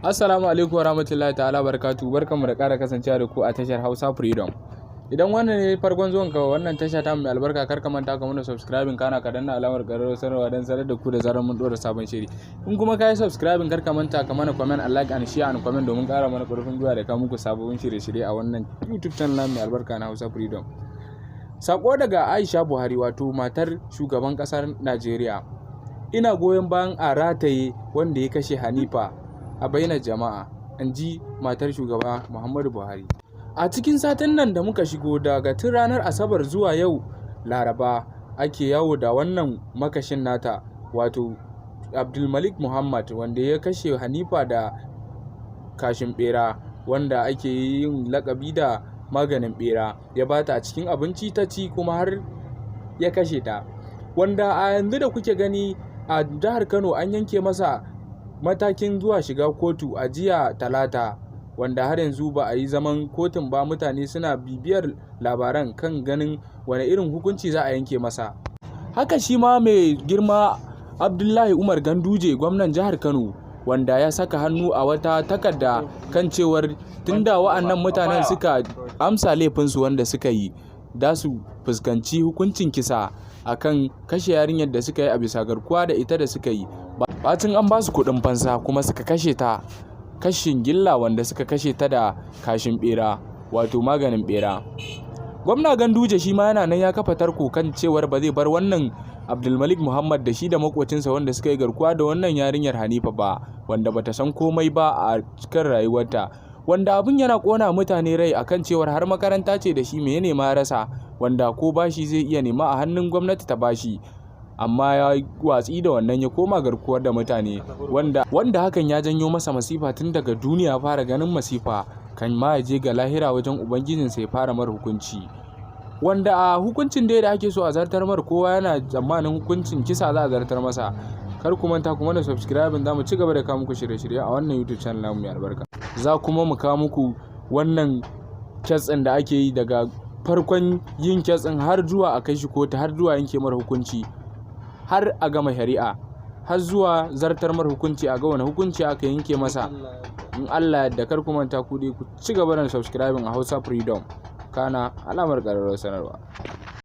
Assalamu alaikum wa rahmatullahi ta'ala barakatu. Barkanmu da ƙara kasancewa da ku a tashar Hausa Freedom. Idan wannan ne farkon zuwan ka wannan tasha ta mai albarka, kar ka manta ka mana subscribing, kana ka danna alamar ƙararrawar sanarwa don sanar da ku da zarar mun ɗora sabon shiri. In kuma ka yi subscribing, kar ka manta ka mana comment and like and share and comment domin ƙara mana ƙarfin gwiwa da ka muku sababbin shirye-shirye a wannan YouTube channel mai albarka na Hausa Freedom. Sako daga Aisha Buhari, wato matar shugaban ƙasar Najeriya. "Ina goyon bayan a rataye wanda ya kashe Hanifa a bainar jama'a," in ji matar shugaba Muhammadu Buhari. A cikin satin nan da muka shigo, daga tun ranar Asabar zuwa yau Laraba, ake yawo da wannan makashin nata, wato Abdulmalik Muhammad, wanda ya kashe Hanifa da kashin bera, wanda ake yin lakabi da maganin bera, ya bata a cikin abinci ta ci kuma har ya kashe ta. Wanda a yanzu da kuke gani a jihar Kano an yanke masa matakin zuwa shiga kotu a jiya Talata, wanda har yanzu ba a yi zaman kotun ba. Mutane suna bibiyar labaran kan ganin wane irin hukunci za a yanke masa. Haka shi ma mai girma Abdullahi Umar Ganduje, gwamnan jihar Kano, wanda ya saka hannu a wata takarda kan cewar tunda wa'annan mutanen suka amsa laifinsu wanda suka yi, da su fuskanci hukuncin kisa akan kashe yarinyar da suka yi a bisa garkuwa da ita da suka yi, bacin an ba su kuɗin fansa kuma suka kashe ta kashin gilla, wanda suka kashe ta da kashin bera, wato maganin bera. Gwamna Ganduje shi ma yana nan ya kafa tarko kan cewar ba zai bar wannan Abdulmalik Muhammad da shi da makocinsa wanda suka yi garkuwa da wannan yarinyar Hanifa ba, wanda bata san komai ba a cikin rayuwarta, wanda abin yana kona mutane rai akan cewar har makaranta ce da shi, me ya nema rasa, wanda ko bashi zai iya nema a hannun gwamnati ta bashi, amma ya watsi da wannan ya koma garkuwar da mutane, wanda hakan ya janyo masa masifa tun daga duniya, fara ganin masifa kan ma ya je ga lahira wajen ubangijinsa ya fara mar hukunci. Wanda a hukuncin dai da ake so a zartar mar, kowa yana tsammanin hukuncin kisa za a zartar masa. Kar ku manta kuma da subscribing, za mu ci gaba da kawo muku shirye-shirye a wannan YouTube channel namu mai albarka. Za kuma mu kawo muku wannan case ɗin da ake yi daga farkon yin case ɗin har zuwa a kai shi kotu, har zuwa yanke mara hukunci, har a gama shari'a, har zuwa zartar mar hukunci, a ga wani hukunci aka yanke masa in Allah yadda. Kar ku manta ku dai ku ci gaba da subscribing a Hausa Freedom, kana alamar ƙararrawar sanarwa.